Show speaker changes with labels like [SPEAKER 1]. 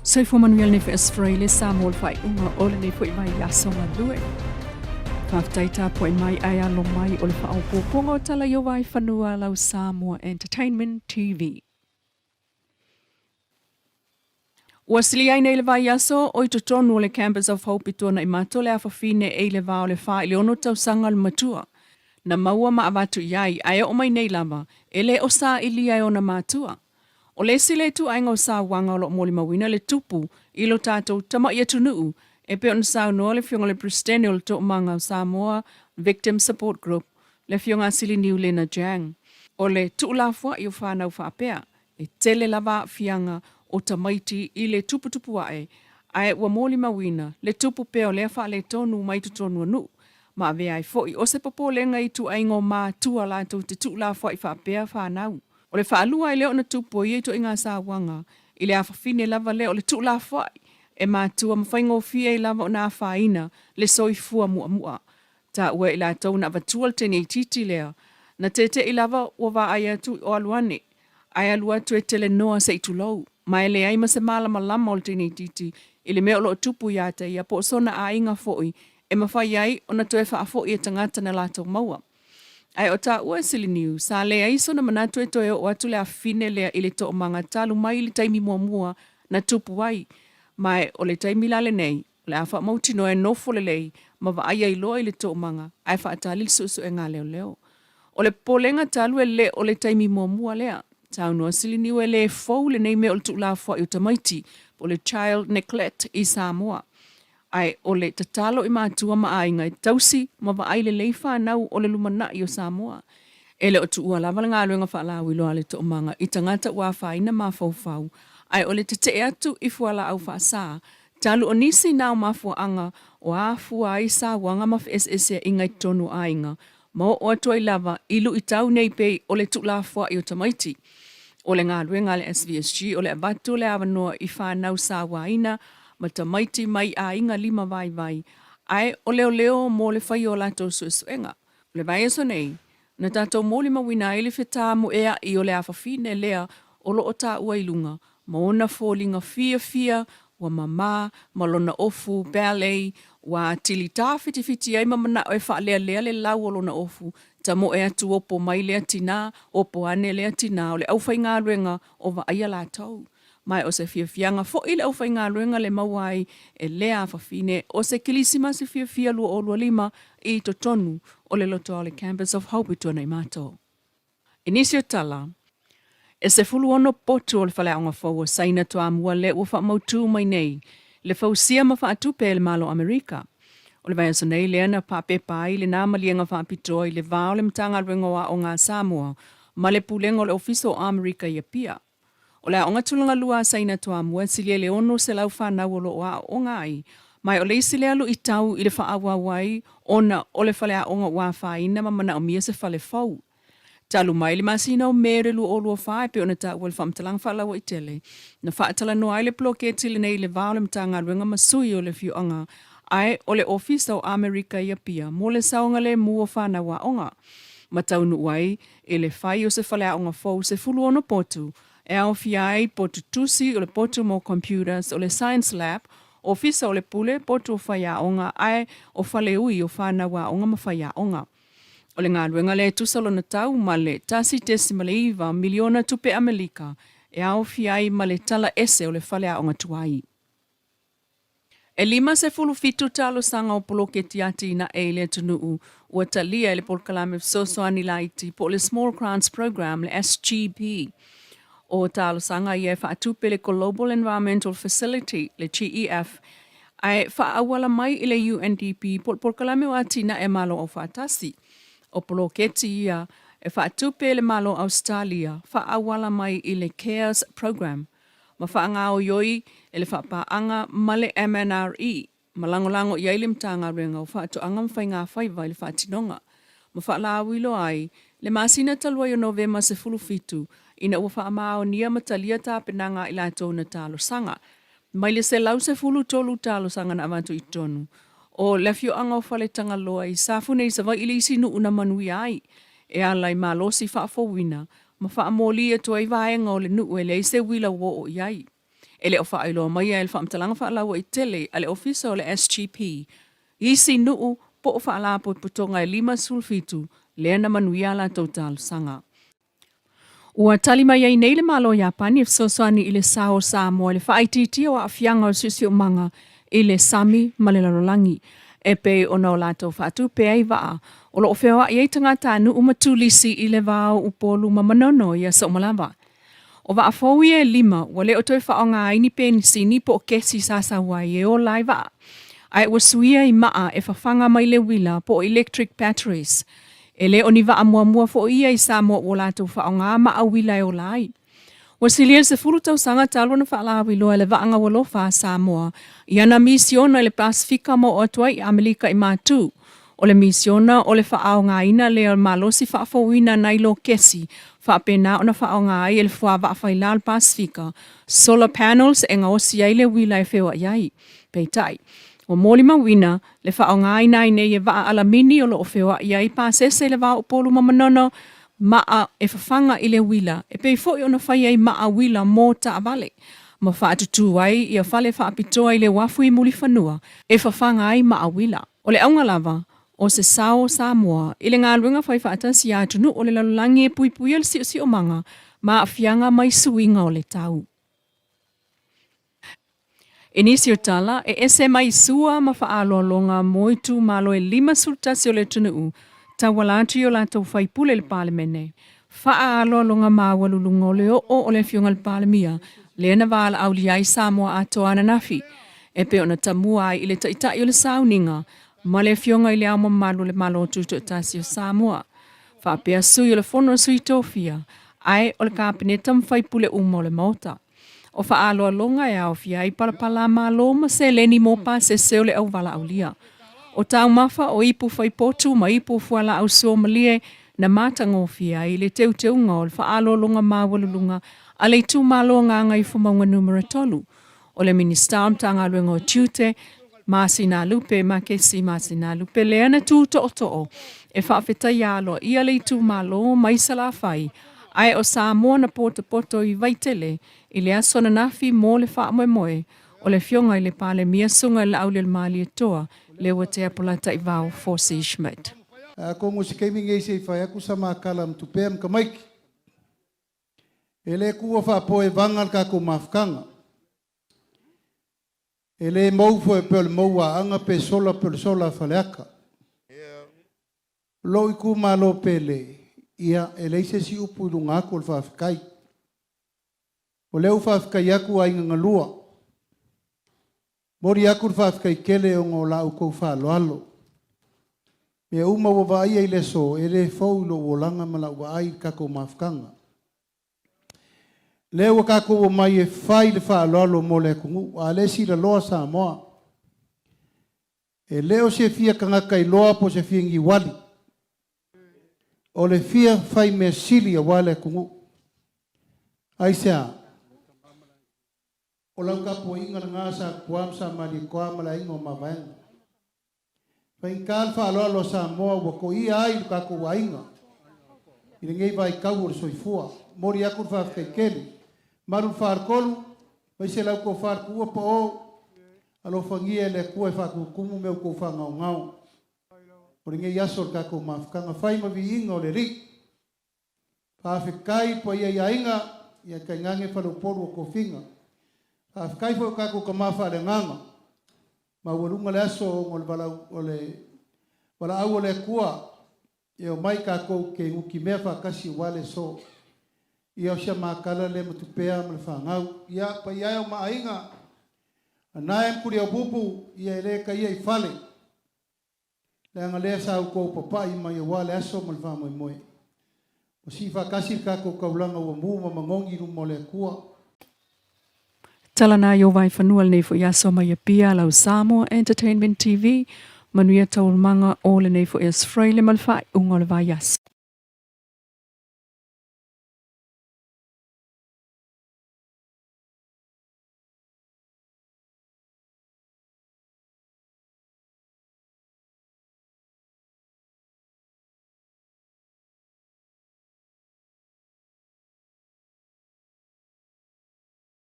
[SPEAKER 1] Soifua manuia lenei foi aso Faraile sa mo le faaiuga o lenei foi vaiaso galue. Faafetai tapuai mai ae alo mai o le faaopoopoga o tala i o Vaefanua lau Samoa Entertainment TV. Ua silia ai nei le vaiaso o i totonu o le Campus of Hope i Tuanaimato le afafine e i le va o le fa i le ono tausaga le matua. Na maua ma avatu i ai, ae oo mai nei lava, e le o sailia e ona matua. O le isi lea ituaiga o sauaga o lo o molimauina le tupu i lo tatou tamai atunuu e pei ona saunoa le Afioga i le Peresetene o le Toomaga o Samoa Victim Support Group, le Afioga a Siliniu Lena Jang. O le tuulafoai o fanau faapea, e tele lava aafiaga o tamaiti i le tuputupu ae, ae ua molimauina le tupu pea o lea faaletonu mai totonu o nuu, ma avea ai foi o se popolega i ituaiga o matua latou te tuulafoai faapea fanau. O le faalua e le o na tupu o ia ituaiga sauaga i le afafine lava lea o le tuulafoai e matua ma faigofie ai lava ona afaina le soifua muamua. Taua e i latou na avatua le teine itiiti lea, na tete'i lava ua vaai atu o alu ane, ae alu atu e telenoa se i tulou, ma e leai ma se malamalama o le teine itiiti i le mea o lo o tupu ia te ia po o sona aiga foi e mafai ai ona toe faafoi e tagata na latou maua. Ae o taua e Siliniu, sa leai sona manatu e toe oo atu le afafine lea i le toomaga talu mai i le taimi muamua na tupu ai. Ma e o le taimi la lenei, o le a faamautinoa e nofo lelei ma vaai ai loa i le toomaga ae faatali le suesuega a leoleo. O le popolega talu e le o le taimi muamua lea. Saunoa Siliniu e le fou lenei mea o le tuulafoai o tamaiti po o le child neglect i Samoa. Ae o le tatalo i matua ma aiga e tausi ma vaai lelei fanau o le lumanai o Samoa. E le o tuua lava le galuega faalauiloa a le Toomaga i tagata ua afaina mafaufau, ae o le tetee atu i fualaau faasa, talu o nisi na o mafuaaga o afua ai sauaga ma feeseeseaiga i totonu o aiga, ma oo atu ai lava i luitau nei pei o le tuulafoai o tamaiti. O le galuega a le SVSG o le avatu o le avanoa i fanau sauaina ma tamaiti mai aiga lima vaivai, ae o leoleo mo le fai o latou suesuega. O le vaiaso nei, na tatou molimauina ai le fetamuea'i o le afafine lea o lo o taua i luga ma ona foliga fiafia ua mama ma lona ofu ballet ua atili tafitifiti ai ma mana'o e faalealea le lau o lona ofu, tamoe atu opo mai lea tinā, opo ane lea tinā o le aufaigaluega o vaaia latou. Ma o se fiafiaga foi le aufaigaluega le maua ai e lea afafine o se Kilisimasi fiafia 2025 i totonu o le lotoa o le Campus of Hope i Tuanaimato. I nisi o tala, e 16 potu o le faleaoga fou o Saina Toamua lea ua faamautū mai nei le fausia ma faatupe e le Malo o Amerika. O le vaiaso nei lea na faapepa ai lena maliega faapitoa i le va o le Matagaluega o Aoga a Samoa ma le Pulega o le Ofisa o Amerika i Apia. O le aoga tulaga lua a Saina Toamua e silia i le 600 fanau o lo o aooga ai, ma o le isi lea luitau i le faaauau ai ona o le faleaoga ua afaina ma manaomia se fale fou. Talu mai le masina o Me o le 2024 e pei ona taua i le faamatalaga faalauaitele, na faatalanoa ai le poloketi lenei i le va o le Matagaluega ma sui o le afioaga ae o le Ofisa o Amerika i Apia mo le saogalemu o fanau aoga ma taunuu ai i le fai o se faleaoga fou 16 potu e aofia ai potu tusi o le potu mo computers, o le science lab, ofisa o le pule, potu o faiaoga ae o faleui o fanau aoga ma faiaoga. O le galuega lea e tusa lona tau ma le $1.9 miliona tupe Amelika e aofia ai ma le tala ese o le faleaoga tuai. E 57 talosaga o poloketi atinae i le atunuu ua talia e le Polokalame Fesoasoani Laiti po o le Small Grants Programme, le SGP. O talosaga ia e faatupe le Global Environmental Facility, le GEF, ae faaauala mai i le UNDP po o le Polokalame o Atinae a Malo Aufaatasi. O poloketi ia e faatupe e le Malo o Ausetalia faaauala mai i le CARES Programme. ma faagaoioi e le faapaaga ma le MNRE ma lagolago i ai le Matagaluega o Faatoaga ma Faigafaiva i le faatinoga ma faalauiloa ai le masina talu ai o Novema 17 ina ua faamaonia ma talia tapenaga a i latou na talosaga mai le 113 talosaga na avatu i totonu o le afioaga o Faletagaloa i Safune i Savaii i le isi nuu na manuia ai e ala i malosi faafouina ma faamoli atu ai vaega o le nuu e leai se uila ua oo i ai. E le o faailoa maia e le faamatalaga faalauaitele a le Ofisa o le SGP i isi nuu po o faalapotopotoga e 57 lea na manuia a latou talosaga. Ua tali mai ai nei le Malo o Iapani e fesoasoani i le sao o Samoa i le faaitiitia o aafiaga o le siosiomaga i le sami ma le lalolagi, e pei ona o latou faatupe ai vaa o lo o feoai ai tagatanuu ma turisi i le va o Upolu ma Manono i aso uma lava. O vaa fou ia e lima ua le o toe faaaoga ai ni penisini po o kesi sa sau ai e ola ai vaa, ae ua suia i maa e fafaga mai le uila po o electric batteries. E le o ni vaa muamua foi ia i Samoa ua latou faaaoga maa uila e ola ai. Ua silia le 10 tausaga talu ona faalauiloa e le Vaa Gaualofa a Samoa i ana misiona i le Pasefika ma oo atu ai i Amelika i Matu. O le misiona o le faaaogaina lea o le malosi faafouina nai lo kesi faapena ona faaaoga ai e le fuavaa faila o le Pasefika, solar panels, e gaosi ai le uila e feoai ai. Peitai, ua molimauina le faaaogaina ai nei e vaa alamini o lo o feoai ai pasese i le va o Upolu ma Manono, maa e fafaga i le uila e pei foi ona fai ai maa uila mo taavale, ma faatutū ai ia fale faapitoa i le uafu i Mulifanua e fafaga ai maa uila. O le auga lava, o se sao o Samoa i le galuega fai faatasi a atunuu o le lalolagi e puipuia le siosiomaga ma aafiaga mai suiga o le tau. I nisi o tala, e ese mai sua ma faaaloaloga mo itumalo e 51 o le atunuu tauala atu i o latou faipule i le Palemene. Faaaloaloga maualuluga o le oo o le Afioga i le Palemia lea na valaaulia ai Samoa atoa ananafi e pei ona tamua ai i le Taitai o le Sauniga ma le Afioga i Le Ao Mamalu o le Malo Tutoatasi o Samoa faapea Sui o le Fono a Sui Tofia ae o le Kapeneta ma faipule uma o le Maota. O faaaloaloga e aofia ai palapala-a-Malo ma seleni mo pasese o le auvalaaulia. O taumafa o ipu faipotu ma ipu fualaau suamalie na matagofie ai le teuteuga o le faaaloaloga maualuluga a le itumalo Gagaifomauga Numera 3. O le Minisita o Matagaluega o Tiute, Masinalupe Makesi Masinalupe lea na tu tootoo e faafetaia aloaia le itumalo mai Salafai ae o Samoa na potopoto i Vaitele i le aso ananafi mo le faamoemoe o le Afioga i le Palemia Susuga i le Laaulialemalietoa Leuatea Polataivao Fosi Schmidt.
[SPEAKER 2] Atonu o se taimi nei se i fai atu sa ma tala ma tupea ma tamaiti. E le tuua faapoevaga le tatou mafutaga. E le mou foi pei o le mou a Aana pe sola pei o le sola a Faleata. Lou itumalo pele, ia, e leai se isi upu i luga atu o le faafetai. O lea ua faafetai atu aiga na lua. Momoli atu le faafetai tele ona o la outou faaaloalo. Mea uma ua vaaia i le aso, e le fou i lou olaga ma lau vaai i le tatou mafutaga. Lea ua tatou omai e fai le faaaloalo mo le atunuu, a le silaloa Samoa. E le o se fia tagata iloa po o se fia niuali. O le fia fai mea sili aua le atunuu. Aisea? O lau tapuaiga lena sa Tutua ma sa Malietoa ma le aiga o Mavaega. Faigata le faaaloalo a Samoa ua toia ai lo tatou aiga i lenei vaitau o le soifua. Momoli atu le faafetai tele. Malu le faletolu, aemaise lau tofa le tuua pao, alofagia e le Atua e faatumutumu mea ua outou faagaogao. O lenei aso o le tatou mafutaga fai ma viiga o le Alii. Faafetai paia i aiga, ia tainane faleupolu o tofiga. Faafetai foi o tatou tama faaleagaga. Maualuga le aso ona o le valaau o le valaau o le Atua e omai tatou te nutimea faatasi aua le aso. Ia o sia matala lea ma tupea ma le fanau. Ia paia e o ma aiga, anae ma Tuliaupupu, ia e le taia i fale. Leaga lea sa outou papai mai aua le aso ma le faamoemoe. Ua sii faatasi le tatou taulaga ua mu ma manogi i luma o le Atua.
[SPEAKER 1] Tala na i o Vaifanua lenei foi aso mai Apia lau Samoa Entertainment TV. Manuia taualumaga o lenei foi aso Faraile ma le faaiuga o le vaiaso.